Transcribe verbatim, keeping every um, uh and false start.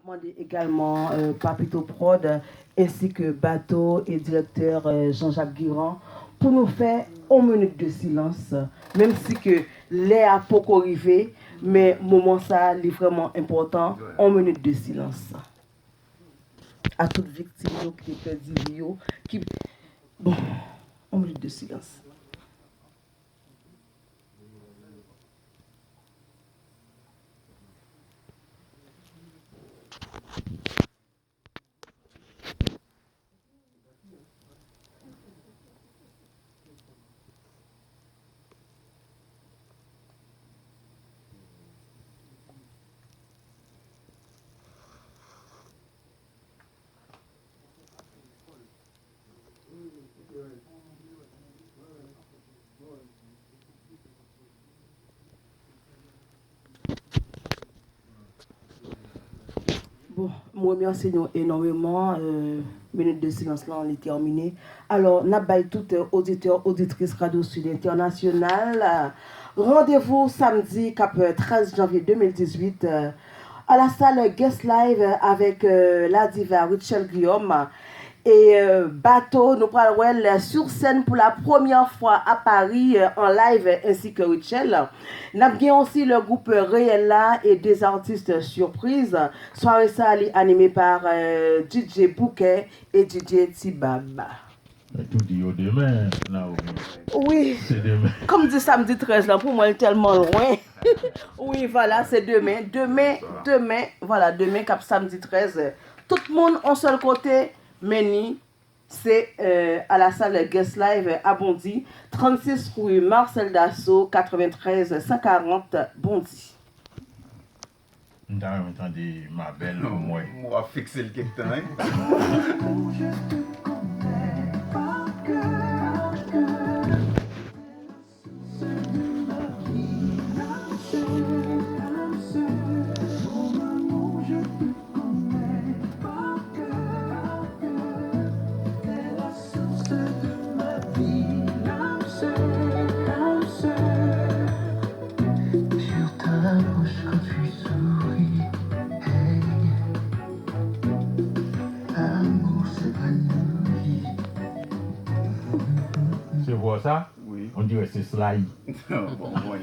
Mande egalman, euh, Papito Prod, ensi ke Bato e direktè, euh, Jean-Jacques Guirand, pou nou fè on minit de silans, menm si ke lè a poko rive, men moman sa a, li vrèman enpòtan, on minit de silans. A tout viktim yo ki te pèdi vi yo, ki, bon, on minit de silans. Bon, m remèsye nou enòmeman. Euh, minit de silans lan, li tèmine. Alò, n ap bay tout, euh, oditè, oditris Radyo Sud Entènasyonal, euh, randevou samdi k ap, euh, trèz janvye de mil dizuit, euh, à la salle Guest Live, euh, avec, euh, la diva Rutshelle Guillaume. E, euh, Bato, nou pral wè l sur scène pour la première fois à Paris, euh, en live, euh, ainsi que Rutshelle. N ap gen osi le groupe Reyèl la e des artistes surprises. Sware sa li anime pa, euh, D J Bouquet e D J Tibab. Mwen tou di yo demen, Naomi. Wi. Se demen. Kòm di samdi trèz lan, pou mwen, li tèlman lwen. Wi, vwala, se demen. Demen, demen, vwala, demen k ap samdi trèz. Tout moun, on sèl kote, men ni, se, euh, à la salle Guest Live à Bondy, trannsis rue Marcel Dassault, katrèventrèz san karant, Bondy. M ta renmen tande Ma Belle pou mwen. M w ap fikse l kèk tan, wi. Sur ta bouche quand tu souris, hey. Amour s'épanouit. Se vwa sa? Wi. On dirait c'est Sly. Bon, bon.